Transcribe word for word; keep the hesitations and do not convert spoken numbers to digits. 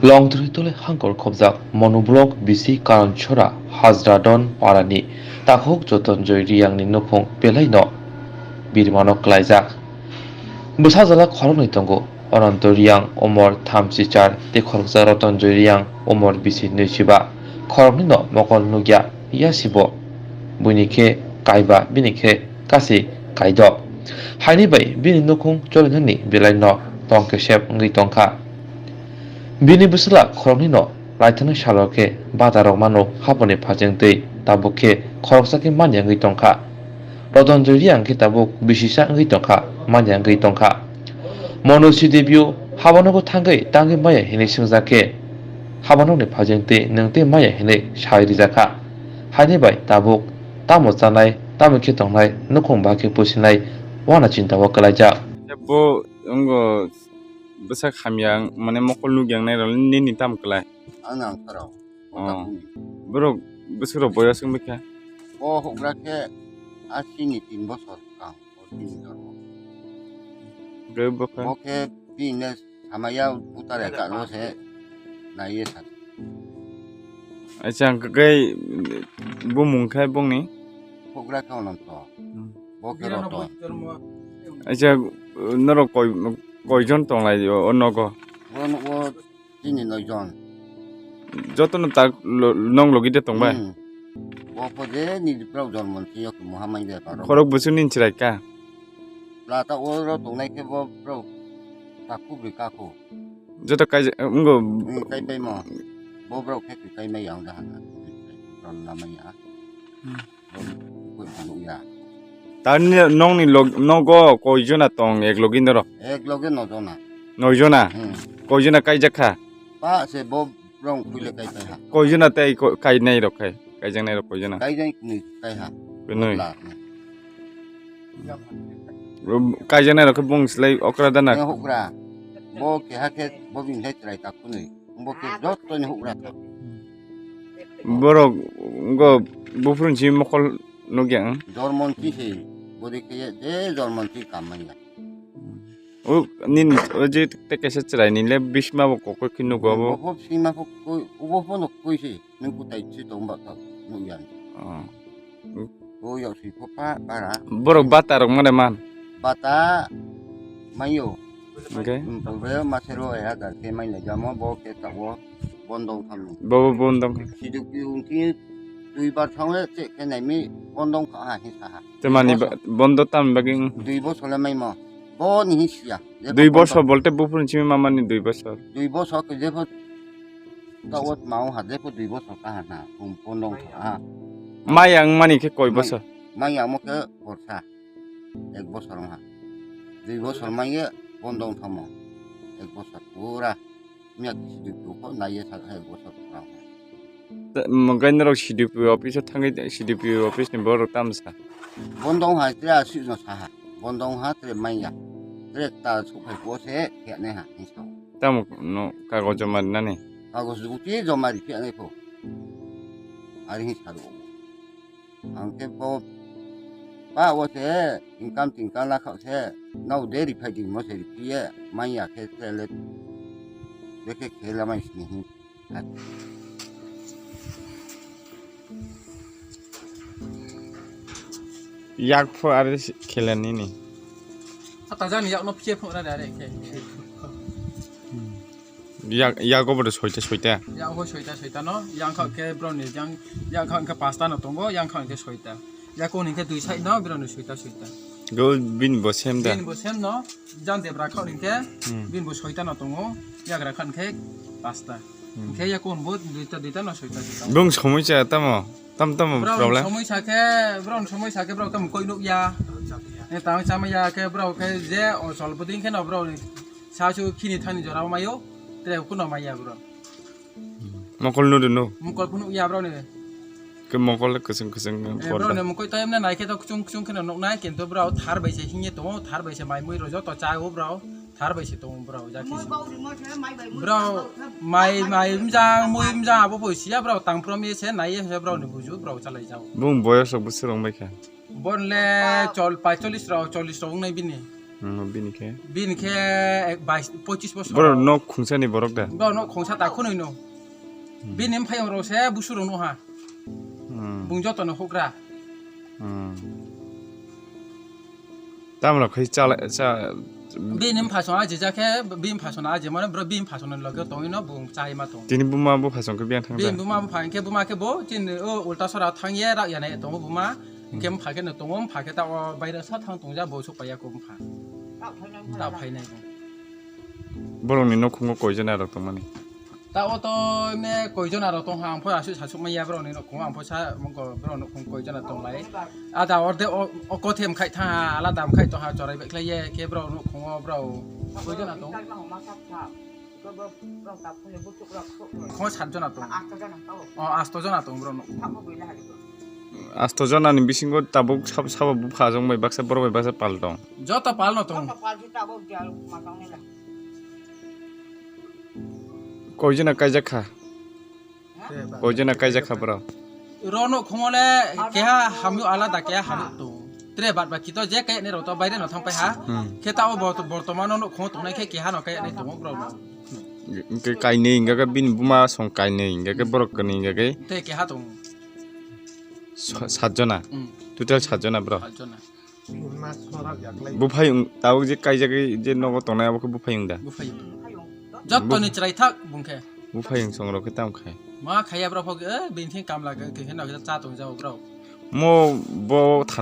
Longtri tole hangkor khobjak Monu block bisi Karanchora Hajradon parani takhuk Jotonjoy Riyangni nukhung belaino birmano klaijak. Bwsajala khoroknwi tongo, Ananto Riyang umor thamsichar tei khoroksa Rotonjoy Riyang umor bisi nwichiba. Khoroknwino mokol nukya yasibo. Buini khe kaiba, bini khe kasi kaidok. Haini bai bini nukhung cholinani belaino tong kesep wngwi tongkha. Bini bwswla khoroknwino laithangni salo khe bata rok mano haboni phajeng twi tabuk khe khoroksa khe manya wngwi tongkha. Rotonjoy Riyang khe tabuk bisisa wngwi tongkha, manya wngwi tongkha. Mono C D P O habanogo thangwi tangwi maya hinwi swngjak khe, habanokni phajeng twi nwng tei maya hinwi sai rijak kha. Haini bai tabuk tamo chanai, tamo khe tongnai, nukhung ba khe pusinai, wana chinta o kwlaijak. Bo wngkha bwsak hamya, mane mokol nukya wngnai rok nini tamo kwlai? Ang nang khorok. Oh. Borok bwswk rok boyos wngwi kha? O hukra khe asi ni tin bosor kang, o tin jormo. Hwnkhe bo khe? Bo khe bini samaya butare kalo se naiye sa. Acha, hwnkhe bumung khe bongni? Hukra khe Ananto. Hmm. Bo khe Roton. Acha, norok koi, koijon tonglai o, o nogo? Bo nogo Chini noi jon. Jotono tak lo-, nong logi de tong bai? Hmm. Bo pho je ni borok jormo ni yok muha mai de paro. Khorok bwswk ni chwrai ka? Plata oro tongnai khe bo borok takhu bri kakhu. Joto kai, wngkha. Hmm, kai pai mo. Bo borok khe kai mai yang da hana. Ron na mai ya. Hmm. Nukya. Tani nongni log-, nogo koijona tong ek logi norok? Ek logi nojona. Noijona? Hmm. Koijona kaijak kha? Pa se bo rong khuile kai pai ha. Koijona tei ko-, kainai rok khai? Kaijaknai rok koijona? Kaijak ni kai ha. Kwnwi. Bla, hmm. Kaijaknai rok khe bung slai okra dana? Yang hukra. Bo keha khe bo bini hai chwrai ta kwnwi. Bo khe joto ni hukra kha. Borok go buphuru ni simi mokol nukya ang. Jormo ni se, bodi khe je jormo ni kam manya. O nini o je te kaisa chwrai ni le bisma bo kokoi khe nugo bo. Bo pho sima pho koi, bo pho no koi se, nung kutai si tong ba ta nukya. Oh. O yau si pho pa bara. Borok bata rok mane man. Bata mayo. Hwnkhe? Hmm, purbe masero ya dar khe mai lai jamo bo khe tawo bondong thangni. Bo bo bondong. Sidu piung ki duibar thangle che khe naimi bondong kha ha hi sa ha. Te mani ba-, bondo tam bagwi wng. Dui bosor le maimo. Bo ni hi siya. Dui bosor bolte buphuru ni simi mamani dui bosor. Dui bosor khe jepho tawo mao ha jepho dui bosor ka ha na. Bondong kha ha. Mai ang mani khe koi bosor? Mai ang mo khe borsa. Ek bosor wngha. Dui bosor manye bondo wngthamo. Ek bosor pura. Miya C D P O kho naiye sa ek bosor pura wngha. Mungkai norok C D P O office o thangwi C D P O office ni borok tamo sa? Bondo wngha tre aswk no saha. Bondo wngha tre manya. Tre ta sukhai po se khe nai ha hinsa. Tamo no kagojo mari nani? Kagojo uti joma ri khe nai pho. Ari hinsa ro. Ang khe bo ba o se income tingkang la kha se nao de ri phai di mo se ri phiye manya khe tele de khe khe la mai sini hin. Yak pho are khela nini. Ata jani yak no phiye pho ra da re khe. Yak, yago bodo soita soita. Yago soita soita no, yang kha khe bro ni yang, yang kha khe pasta no tongo, yang kha khe soita. Yago ni khe dui side no, bro ni soita soita. Go bini bo sem da. Bini bo sem no, jan debra kha ni khe, hmm, bini bo soita no tongo, yagra kha khe pasta. Hmm. Khe yago bo duita duita no soita soita. Bung somoi cha tamo, tam tamo problem. Bro somoi sa khe, bro somoi sa khe bro kam koi nuk ya. Ne tang chama ya khe bro khe je o sol buding khe no bro ni. Sa chu khini thani jora mayo, tre kuno maya bro. Mokol nudu no? Mokol phunu ya bro ni. Ke mokol le kwchwng kwchwng. Eh, bro ni mokol to emna nai khe to kuchung kuchung kheno nok nai, kintu bro thar bai se hingye to, thar bai se mai mui rojo to cha o bro, thar bai se to bro ja khe. Bro mai mai mjang mui mjang abo bo siya bro tang prom ye se nai ye se bro ni buju bro chalai jao. Bung boyos rok bwswk rong bai kha? Bon le chol paicholish rok, chollish rok wngnai bini. Hmm, bini khe? Bini khe ek bais, pochis bosor. Boro nok khungsani borok da? Boro nok khungsa ta khunui no. Hmm. Bini mphayong rok se busu rok no ha. Hmm. Bung joto no hukra. Hmm. Tamlo khai chala, cha- Bini mphasong aji ja khe, bini mphasong aji mane bro bini mphasong ni loge tongwi no bung chai ma tong. Tini buma bo phasong khe biang thang da? Bini buma bupha hwnkhe buma khe bo chini o ulta sora thang ye rak ya nai tongo buma. Hwnkhe bupha khe no tongo, bupha khe ta o baire sa thang tong ja bo suk paiya ko bupha. Ta phainai bo. Borokni nokhungo koi jona rok tongmani? Ta o to me koi jona rok tong ha, ang pho aswk sasuk maya borokni nokhungo, ang pho sa mongko borok nokhung koi jona tong lai. Ada orde o, o kothe mkhai tha ha, alada mkhai tong ha, chorai bai khlai ye khe borok nokhungo borok koi jona tong. Kho sat jona tong. O, asto jona tong borok nokhung. Asto jona ni bisingo tabuk sab-, sabo bupha jong bai baksa borok bai baksa pal tong. Joto pal no tong. Koi jona kaijak kha? Koi jona kaijak kha borok? Ro nokhungo le keha hamyo alada keha hamyo tong. Tre bad baki to je kayakni rok to baire no thang pai ha. Hmm. Khe ta o bort-, bortomano nokhungo tongnai khe keha no kayakni tongo borok no. Hwnkhe kainwi hwnkhe khe bini buma song kainwi hwnkhe khe borok kwnwi hwnkhe khe Tei keha tong. Sa-, sat jona. Hmm. Total sat jona borok. Sat jona. Buphayung tabuk je kaijagwi je nogo tongnai abo khe buphayung da? Buphayung. Jottoni chwrai thak bung khe. Buphayung songrok khe tamo khai? Ma khaiya borok phok, eh, bini thing kamla khe, khe no cha tong jao borok. Mo bo thana